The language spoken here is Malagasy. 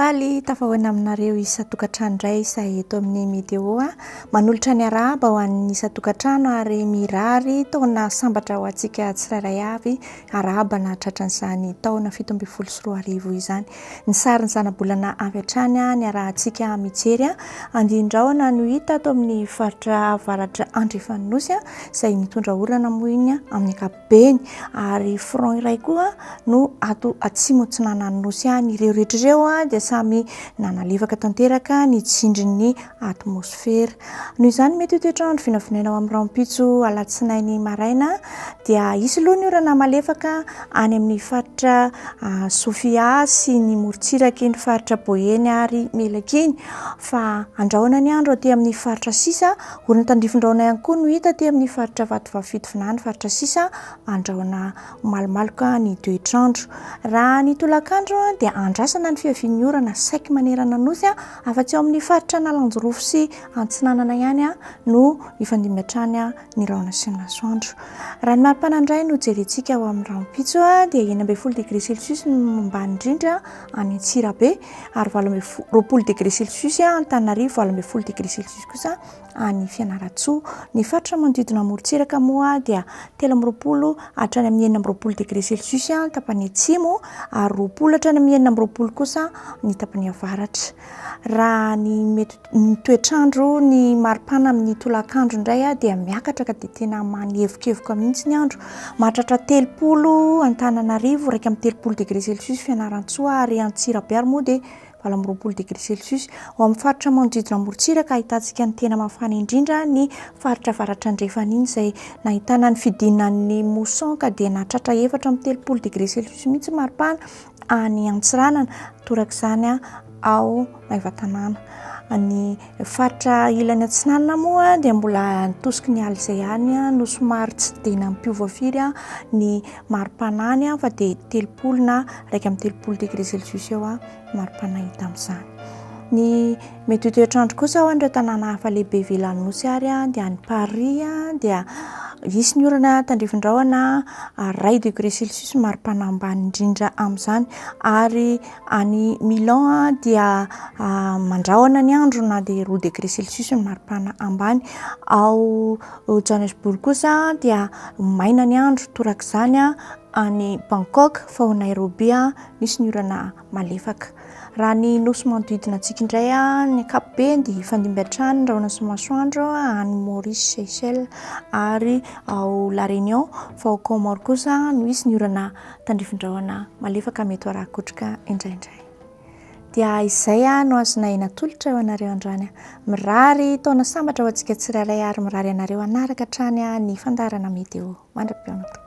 Faly tafahoana aminareo isan-tokantrano indray izahay eto amin'ny Météo. Manolotra ny arahaba ho an'ny isan-tokantrano ary mirary taona sambatra ho antsika tsirairay avy. Arahaba nahatratra an'izany taona 2017 izany. Ny sarin'ny zanabolana avy hatrany niarahantsika mijery. Andian-drahona no hita ato amin'ny faritra avaratra andrefan'ny Nosy izay nitondra orana moa iny amin'ny ankapobeny. beny ary front iray koa no ato atsimo atsinanan'ny nosy any. Ireo rehetra ireo dia samy nanalefaka tanteraka ny tsindrin'ny atmosfera. Noho izany mety ho toetr'andro vinavinaina ho amin'ny rahampitso alatsinainy maraina dia hisy aloha ny orana malefaka any amin'ny faritra Sofia sy ny morontsiraky ny faritra Boeny ary Melaky iny fa andrahona ny andro aty amin'ny faritra sisa Orana tandrifin-drahona ihany koa no hita aty amin'ny faritra Vatovavy Fitovinany, faritra sisa andrahona malomaloka ny toetr'andro. Raha ny tolakandro dia andrasana ny fiavian'ny orana saiky manerana ny Nosy, afa-tsy ao amin'ny faritra Analanjirofo sy Antsinanana ihany no hifandimby hatrany ny rahona sy ny masoandro. Raha ny maripana indray no jerentsika ho amin'ny rahampitso dia 16 degré celsius no ambany indrindra any Antsirabe ary 28 degré celsius Antananarivo, 18 degré celsius kosa any Fianarantsoa. Ny faritra manodidina amorontsiraka moa dia 23 hatrany amin'ny 26 degré celsius ny tapany atsimo ary 20 hatrany amin'ny 26 kosa ny tapany avaratra. Raha ny mety ny toetr'andro, ny maripana amin'ny tolakandro indray dia miakatra ka dia tena manevokevoka mihitsy ny andro. Mahatratra 30 Antananarivo, 31 degré celsius Fianarantsoa ary Antsirabe ary moa dia 28 degré celsius. Ao amin'ny faritra manodidina amorontsiraka ahitantsika ny tena mafana indrindra ny faritra avaratra andrefana iny izay nahitana ny fidinan'ny mousson ka dia nahatratra 34 degré celsius mihitsy maripana any Antsiranana, torak'izany ao Maevatanàna. Ny faritra ilany atsinanana moa dia mbola nitosiky ny ala izay ihany no somary tsy dia nampiova firy ny mari-panany fa dia 30 na 31 degré celsius eo mari-pana hita amin'izany. Ny mety ho toetr'andro kosa ho an'ireo tanàna hafa lehibe ivelan'ny Nosy ary dia any Paris dia hisy ny orana tandrifin-drahona iray degré celsius mari-pana ambany indrindra amin'izany ary any Milan dia mandrahona ny andro na dia roa degré celsius ny mari-pana ambany. Ao Johannesburg kosa dia maina ny andro torak'izany any Bangkok fa ao Nairobi misy ny orana malefaka. Raha ny nosy manodidina antsika indray, ny ankapobeny dia hifandimby hatrany ny rahona sy ny masoandro any Maurice, Seychelles ary ao La Réunion, fa ao Comores kosa no hisy ny orana tandrifin-drahona malefaka mety ho araha-kotroka indraindray. Dia izay no azonay natolotra ho anareo androany. Mirary taona sambatra ho antsika tsirairay ary mirary anareo hanaraka hatrany ny fandaharana Météo. Mandra-pihaona tompoko.